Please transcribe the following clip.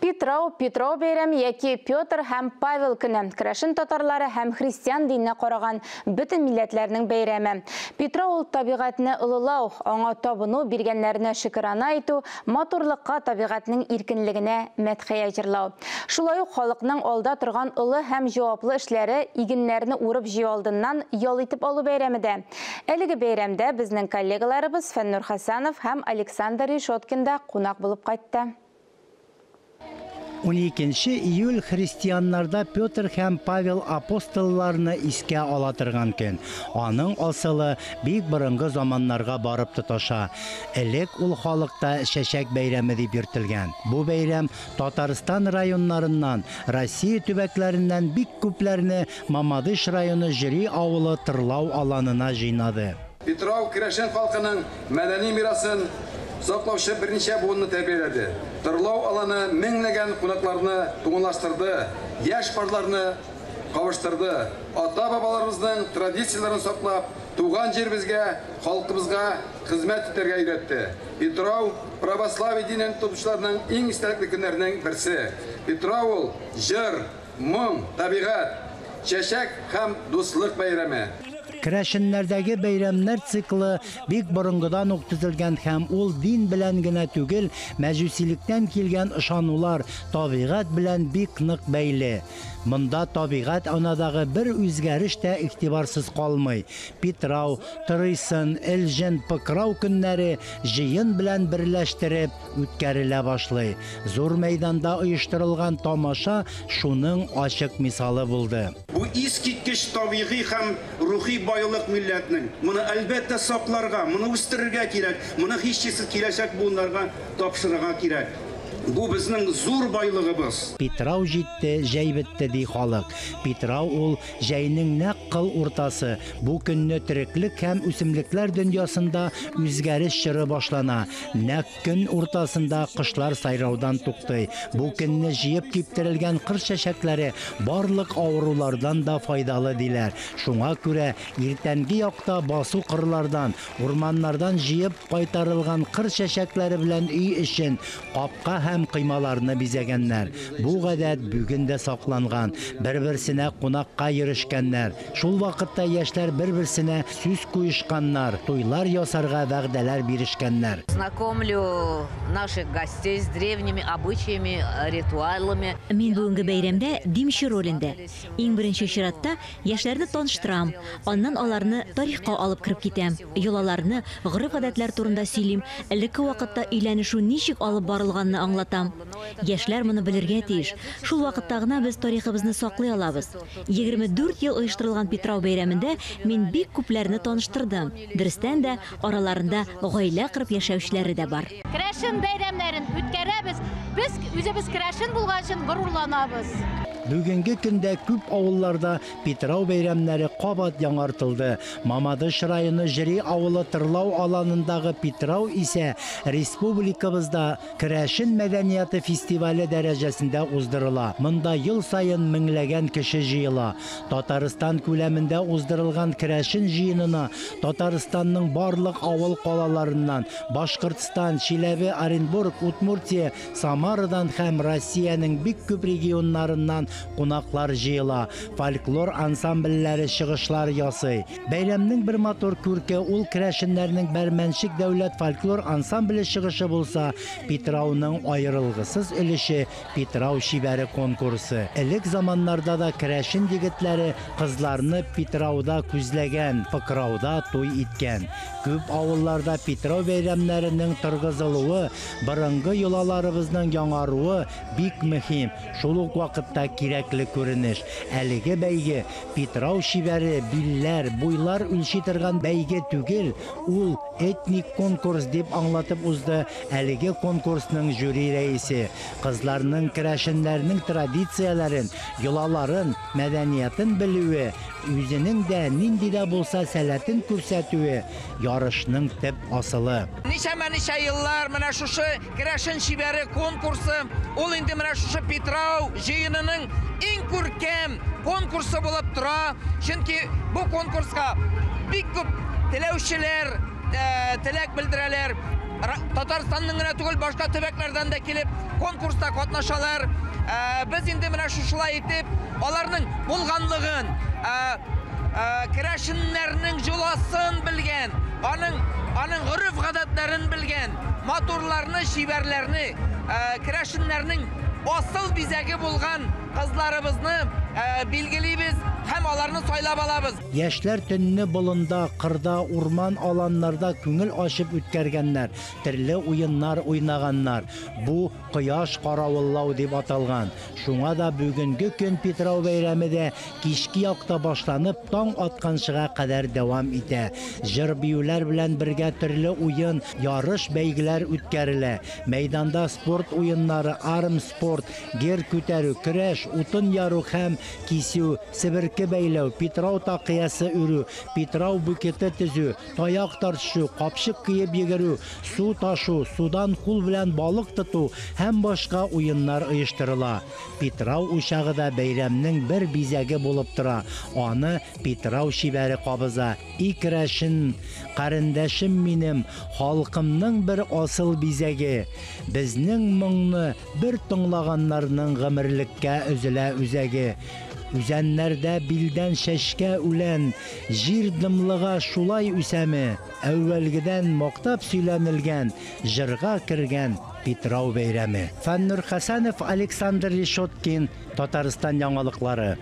Питрау, Питрау бәйрәме яки Петр һәм Павел көне керәшен татарлары һәм христиан диненә караган бөтен милләтләрнең бәйрәме. Питрау ул табигатьне олылау, аңа табыну, биргәннәренә шөкерана итү, матурлыкка, табигатьнең иркенлегенә мәдхия җырлау. Шулай ук халыкның алда торган олы һәм җаваплы эшләре, игеннәрне урып-җыю алдыннан ял итеп алу бәйрәме дә. Әлеге бәйрәмдә безнең коллегаларыбыз Фәннур Хәсәнов һәм Александр Решеткин да кунак булып кайтты. 12 июль христианнарда Петр һәм Павел апостолларны искә ала торган көн. Аның асылы бик борынгы заманнарга барып тоташа. Элек ул халыкта чәчәк бәйрәме дип йөртелгән. Бу бәйрәм Татарстан районнарыннан, Россия төбәкләреннән бик күпләрне Мамадыш районы Җөри авылы Тырлау аланына җыйнады. Питрау керәшен халкының мәдәни мирасын саклаучы берничә буынны тәрбияләде. Тырлау аланы меңләгән кунакларны туганлаштырды, яшь парларны кавыштырды. Ата-бабаларыбызның традицияләрен саклап, туган җиребезгә, халкыбызга хезмәт итәргә өйрәтте. Питрау православие динен тотучыларның иң истәлекле көннәренең берсе. Питрау ул җыр, моң, табигать, чәчәк һәм дуслык бәйрәме. Керәшеннәрдәге бәйрәмнәр циклы бик борынгыдан ук төзелгән һәм ул дин белән генә түгел, мәҗүсилектән килгән ышанулар, табигать белән бик нык бәйле. Монда табигать анадагы бер үзгәреш тә игътибарсыз калмый. Питрау, Тырыйсын, Элҗен, Пыкрау көннәре җыен белән берләштереп үткәрелә башлый. Зур мәйданда оештырылган тамаша шуның ачык мисалы булды. Бу искиткеч табигый һәм рухи байлык милләтнең. Моны, әлбәттә, сакларга, моны үстерергә кирәк, моны һичшиксез киләчәк буыннарга тапшырырга кирәк. Бу безнең зур байлыгыбыз. Питрау җитте, җәй бетте, ди халык. Питрау ул җәйнең нәкъ кыл уртасы. Бу көнне тереклек һәм үсемлекләр дөньясында үзгәреш чоры башлана. Нәкъ көн уртасында кошлар сайраудан туктый. Бу көнне җыеп киптерелгән кыр чәчәкләре барлык авырулардан да файдалы диләр. Шуңа күрә иртәнге якта басу кырлардан, урманнардан җыеп кайтарылган кыр чәчәкләре белән өй эчен, капка һәм коймаларны бизәгәннәр. Бу гадәт бүген дә сакланган. Бер-берсенә кунакка йөрешкәннәр. Шул вакытта яшьләр бер-берсенә сүз куешканнар, туйлар ясарга вәгъдәләр бирешкәннәр. Знакомлю наших гостей с древними обычаями, ритуалами. Мин бүгенге бәйрәмдә димче ролендә. Иң беренче чиратта яшьләрне таныштырам, аннан аларны тарихка алып кереп китәм, йолаларны, гореф-гадәтләр турында сөйлим, элекке вакытта өйләнешү ничек алып барылганны аңлатам. Яшьләр моны белергә тиеш. Шул вакытта гына без тарихыбызны саклый алабыз. 24 ел оештырылган Питрау бәйрәмендә мин бик күпләрне таныштырдым. Дөрестән дә, араларында гаилә корып яшәүчеләре дә бар. Керәшен бәйрәмнәрен үткәрәбез. Без үзебез керәшен булган өчен горурланабыз. Бүгенге көндә күп авылларда Питрау бәйрәмнәре кабат яңартылды. Мамадыш районы Җөри авылы Тырлау аланындагы Питрау исә республикабызда керәшен мәдәнияты фестивале дәрәҗәсендә уздырыла. Монда ел саен меңләгән кеше җыела. Татарстан күләмендә уздырылган керәшен җыенына Татарстанның барлык авыл калаларыннан, Башкортстан, Чиләбе, Оренбург, Удмуртия, Самарадан һәм Россиянең бик күп регионнарыннан кунаклар җыела, фольклор ансамбльләре чыгышлар ясый. Бәйрәмнең бер матур күрке ул керәшеннәрнең Бәрмәнчек дәүләт фольклор ансамбле чыгышы булса, Питрауның аерылгысыз өлеше Питрау чибәре конкурсы. Элек заманнарда да керәшен егетләре кызларны Питрауда күзләгән, Пыкрауда туй иткән. Күп авылларда Питрау бәйрәмнәренең торгызылуы, борынгы йолаларыбызның яңаруы бик мөһим, шул ук вакытта кирәкле күренеш. Әлеге бәйге Питрау чибәре, билләр, буйлар үлчи торган бәйге түгел, ул этник конкурс, дип аңлатып узды әлеге конкурсның жюри рәисе. Кызларның, керәшеннәрнең традицияләрен, йолаларын, мәдәниятын белүе, үзенең дә нинди дә булса сәләтен күрсәтүе ярышның төп асылы. Ничәмә-ничә еллар менә шушы Керәшен чибәре конкурсы, ул инде менә шушы Питрау җыенының иң күркәм конкурсы булып тора. Чөнки бу конкурска бик күп теләүчеләр теләк белдерәләр. Татарстанның гына түгел, башка төбәкләрдән дә килеп конкурста катнашалар. Без инде менә шушылай итеп аларның булганлыгын, керәшеннәрнең җоласын белгән, аның аның гореф-гадәтләрен белгән, матурларны, чибәрләрне, керәшеннәрнең асыл бизәге булган кызларыбызны билгелибез һәм аларны сайлап алабыз. Яшьләр төнне болында, кырда, урман аланнарда күңел ачып үткәргәннәр, төрле уеннар уйнаганнар. Бу кояш каравыллау дип аталган. Шуңа да бүгенге көн Питрау бәйрәме дә кичке якта башланып, таң атканчыга кадәр дәвам итә. Җыр-биюләр белән бергә төрле уен, ярыш, бәйгеләр үткәрелә. Мәйданда спорт уеннары, армспорт, гер күтәрү, көрәш, утын яру һәм кисү, себерке бәйләү, Питрау такыясы үрү, Питрау букеты төзү, таяк тартышу, капчык киеп йөгерү, су ташу, судан кул белән балык тоту һәм башка уеннар оештырыла. Питрау учагы да бәйрәмнең бер бизәге булып тора. Аны Питрау чибәре кабыза. И керәшен, карендәшем минем, халкымның бер асыл бизәге. Безнең моңны бер тыңлаганнарның гомерлеккә өзелә үзәге. Үзәннәрдә билдән чәчкә үлән, җир дымлыга шулай үсәме? Әүвәлгедән мактап сөйләнелгән, җырга кергән Питрау бәйрәме. Фәннур Хәсәнов, Александр Решеткин, Татарстан яңалыклары.